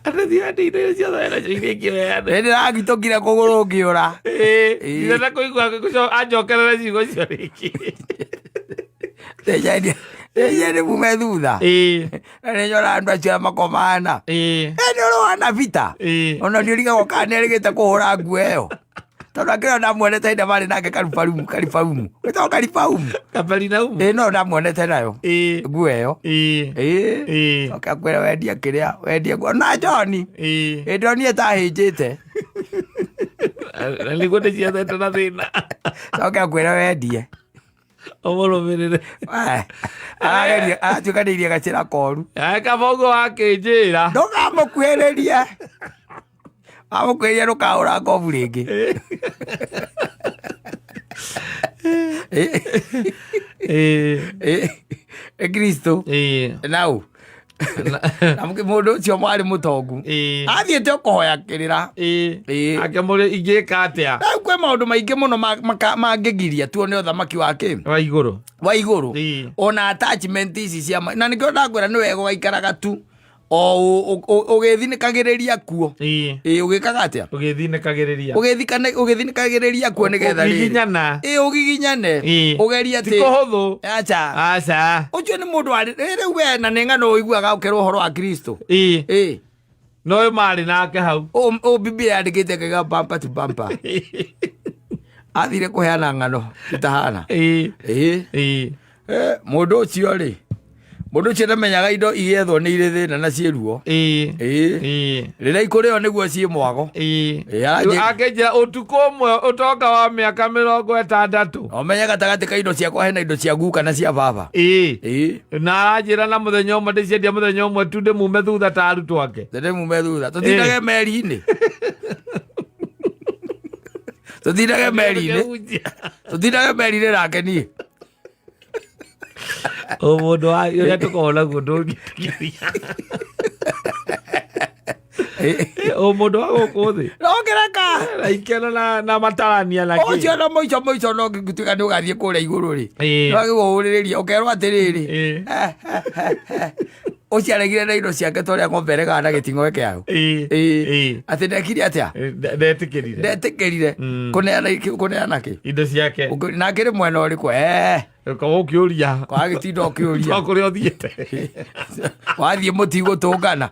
Atĩ thiĩ indo iria ciothe wĩ nacio iria ingĩheana. Nĩ ndĩragitũkire kũgũrũ ngĩũra. Ĩĩ, Ĩĩ. ndirenda kũigua anjokerere ciugo icio rĩngĩ. Ndeje mume thutha. Ĩĩ, Na nĩ nyonaga andũ acio arĩa makomana. ĩĩ, Ĩ nĩ ũrĩ vita. ĩĩ. Ona ndiũrigagwo kana nĩ erĩgĩte kũhũra nguo ĩyo. Tondũ akĩrĩ ndamuonete hĩndĩ marĩ nake Karubarumu, Karibaumu. Wĩtagwo Karibaumu. Kaperinaumu. Ĩĩ no ndamuonete nayo. Ĩĩ, Nguo ĩyo. ĩĩ, Ĩĩ. ĩĩ, Oke akwĩra wendie kĩrĩa, wendie nguo. Na John, ĩĩ. ĩ ndonire ta ahĩnjĩte. Na nĩguo ndĩciethete na thĩna. Coke akwĩra wendie. Ũmũrũmĩrĩre. Eh, Arageria, aratuĩkanĩirie gacĩra koru. Kaba ũguo wakĩnjĩra. Ndũkamũkuhĩrĩrie. Wamũkuhĩrĩria ndũkahũra ngobu rĩngĩ. Ĩĩ, Ĩ Kristo. ĩĩ. Nau. Na mũndũ ũcio mwarĩ mũtongu. Ĩĩ. Athiĩte o kũhoya kĩrĩra. Ĩĩ. Ĩĩ. Akĩmũria ingĩka atĩa? Rĩu kwĩ maũndũ maingĩ mũno mangĩgiria tuone ũthamaki wa kĩ Wa igũrũ. wa igũrũ Ĩĩ. ona attachment ici cia na nĩkĩo ndakwĩra nĩ wega ũgaikaraga tu o ũgĩthinĩkagĩrĩria kuo. Ĩĩ. Ĩĩ, ũgĩkaga atĩa? Ũgĩthinĩkagĩrĩria. Ũgĩthinĩkagĩrĩria kuo nĩgetha rĩrĩ. Ũgiginyana. Ĩĩ, ũgiginyane. Ĩĩ. Ũgerie Ti atĩ kũhũthũ. Aca. Aca. Ũcio nĩ mũndũ warĩ rĩu we na nĩ ng'ano ũiguaga ũkerwo ũhoro wa Kristo. Ĩĩ. Ĩĩ. No ũyũ marĩ nake hau. Ũ Biblia yandĩkĩte kĩga bumper to bumper. Athire kũheana ng'ano itahana. Ĩĩ. Ĩĩ. Ĩĩ. Eh, mũndũ ũcio rĩ, mũndũ ũcio ndamenyaga indo igĩethwo nĩ irĩ thĩna na ciĩ ruo. Ĩĩ. Ĩĩ. Ĩĩ. Rĩrĩa ikũrĩo nĩguo ciĩ mwago. Ĩĩ. Ĩĩ, aranjĩ- Akĩnjĩra ũtukũ ũmwe ũtonga wa mĩaka 60. Ũmenye gatagatĩ ka indo ciakwa hena indo cia guka na cia baba. Ĩĩ. Ĩĩ. Na aranjĩra na mũthenya ũmwe ndĩciendia mũthenya ũmwe tu ndĩmume thutha ta arutwo ake. Tende mume thutha. Tũtindage meri-inĩ. Tũtindage meri-inĩ. Tũtindage meri-inĩ nake niĩ. O mũndũ wa ũrĩa tũkoragwo naguo ndũngĩkiria. O mũndũ wa gũkũ thĩ. No kĩreka. Na ikeno na matarania na kĩ. Ũcio na mũico mũico no ngĩtuĩka nĩ ũgathiĩ kũrĩa igũrũ rĩ. Ĩĩ. No gĩgũhũrĩrĩria ũkerwo atĩrĩrĩ. Ĩĩ. Ũcio aregire na indo ciake ta ũrĩa ng'ombe ĩregaga na gĩting'oe kĩayo. Ĩĩ. Ĩĩ. Ĩĩ. Atĩ ndekire atĩa? Ndetĩkĩrire. Ndetĩkĩrire. Kũneana kũneana kĩ? Indo ciake. Na akĩrĩ mwena ũrĩkũ? Eh. Ũkorwo ũkĩũria. Wagĩtinda ũkĩũria. To kũrĩa ũthiĩte. Wathiĩ mũtigũtũngana.